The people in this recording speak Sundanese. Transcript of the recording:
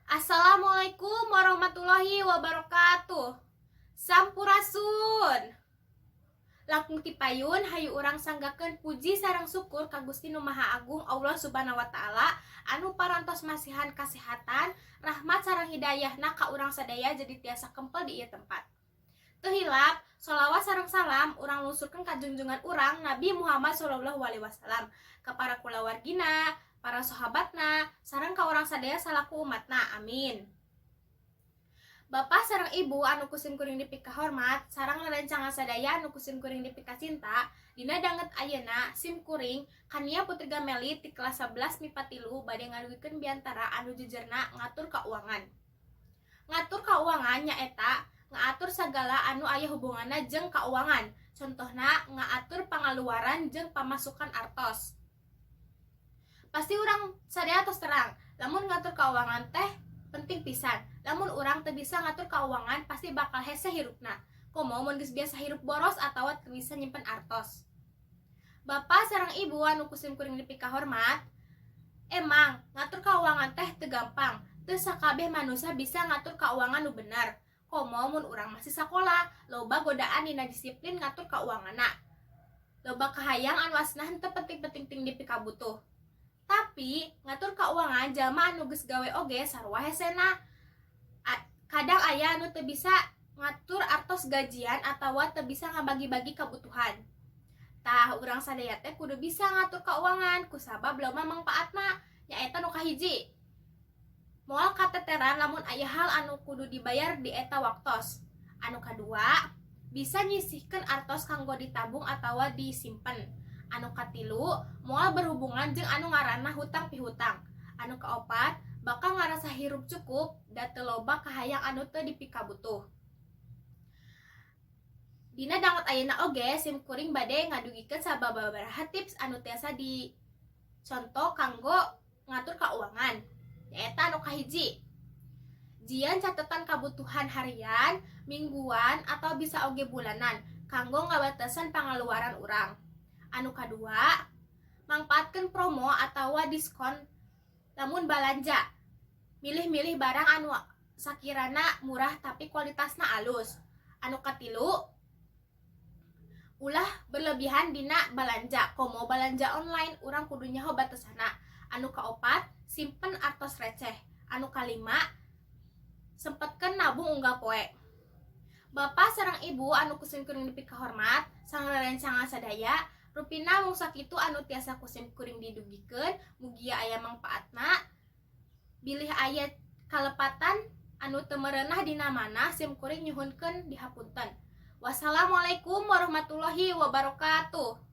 Assalamualaikum warahmatullahi wabarakatuh. Sampurasun. Langkung ti payun, hayu urang sanggakeun puji sareng syukur ka Gusti Nu Maha Agung, Allah Subhanahu wa Taala, anu parantos masihan kasehatan, rahmat sareng hidayahna ka urang sadaya jadi tiasa kempel di ieu tempat. Teu hilap, sholawat sareng salam urang lungsurkeun ka junjungan urang Nabi Muhammad Shallallahu Alaihi Wasallam, ka para kulawargina, para sahabatna, sareng ka urang sadaya salaku umatna. Amin. Bapak sareng Ibu anu ku sim kuring dipikahormat, sareng rerencangan sadaya anu ku sim kuring dipikacinta, dina danget ayeuna sim kuring Kania Putri Gameli ti kelas 11 MIPA 3 bade ngadugikeun biantara anu jejerna ngatur keuangan. Ngatur keuangan nyaeta ngaatur sagala anu aya hubunganna jeung keuangan. Contohna, ngaatur pangaluaran jeung pamasukan artos. Pasti urang sadaya tos terang lamun ngatur keuangan teh penting pisan. Lamun urang teu bisa ngatur keuangan, pasti bakal hese hirupna. Komo mun geus biasa hirup boros atawa teu bisa nyimpen artos. Bapak sareng Ibu anu ku sim kuring dipikahormat, emang ngatur keuangan teh teu gampang. Teu sakabeh manusia bisa ngatur keuangan nu bener. Komo mun urang masih sakola, loba godaan dina disiplin ngatur keuanganna. Loba kahayang anu asna henteu penting-penting ting dipikabutuh. Tapi ngatur keuangan jalma anu geus gawe oge sarua hesena. Kadang aya anu teu bisa ngatur artos gajian atawa teu bisa ngabagi-bagi kebutuhan. Tah, urang sadaya teh kudu bisa ngatur keuangan kusabab loba mangpaatna, nyaeta nu kahiji, moal kateteran lamun aya hal anu kudu dibayar di eta waktos. Anu kadua, bisa nyisihkeun artos kanggo ditabung atawa disimpen. Anu katilu, moal berhubungan jeung anu ngaranna hutang pihutang. Anu kaopat, bakal ngarasa hirup cukup da teu loba kahayang anu teu dipikabutuh. Dina danget ayeuna oge sim kuring bade ngadugikeun sababaraha tips anu tiasa dicontoh kanggo ngatur keuangan. Nyaeta anu kahiji, jieun catatan kabutuhan harian, mingguan, atau bisa oge bulanan kanggo ngabatesan pangaluaran urang. Anu kadua, mangpaatkeun promo atawa diskon lamun balanja. Milih-milih barang anu sakirana murah tapi kualitasna alus. Anu katilu, ulah berlebihan dina balanja, komo balanja online, urang kudu nyaho batesana. Anu kaopat, simpen artos receh. Anu kalima, sempetkeun nabung unggal poe. Bapak sareng Ibu anu ku sim kuring dipikahormat, sareng rerencangan sadaya, rupina mung sakitu anu tiasa ku sim kuring didugikeun, mugia aya mangpaatna. Bilih aya kalepatan anu teu merenah dina mana, sim kuring nyuhunkeun dihapunten. Wassalamualaikum warahmatullahi wabarakatuh.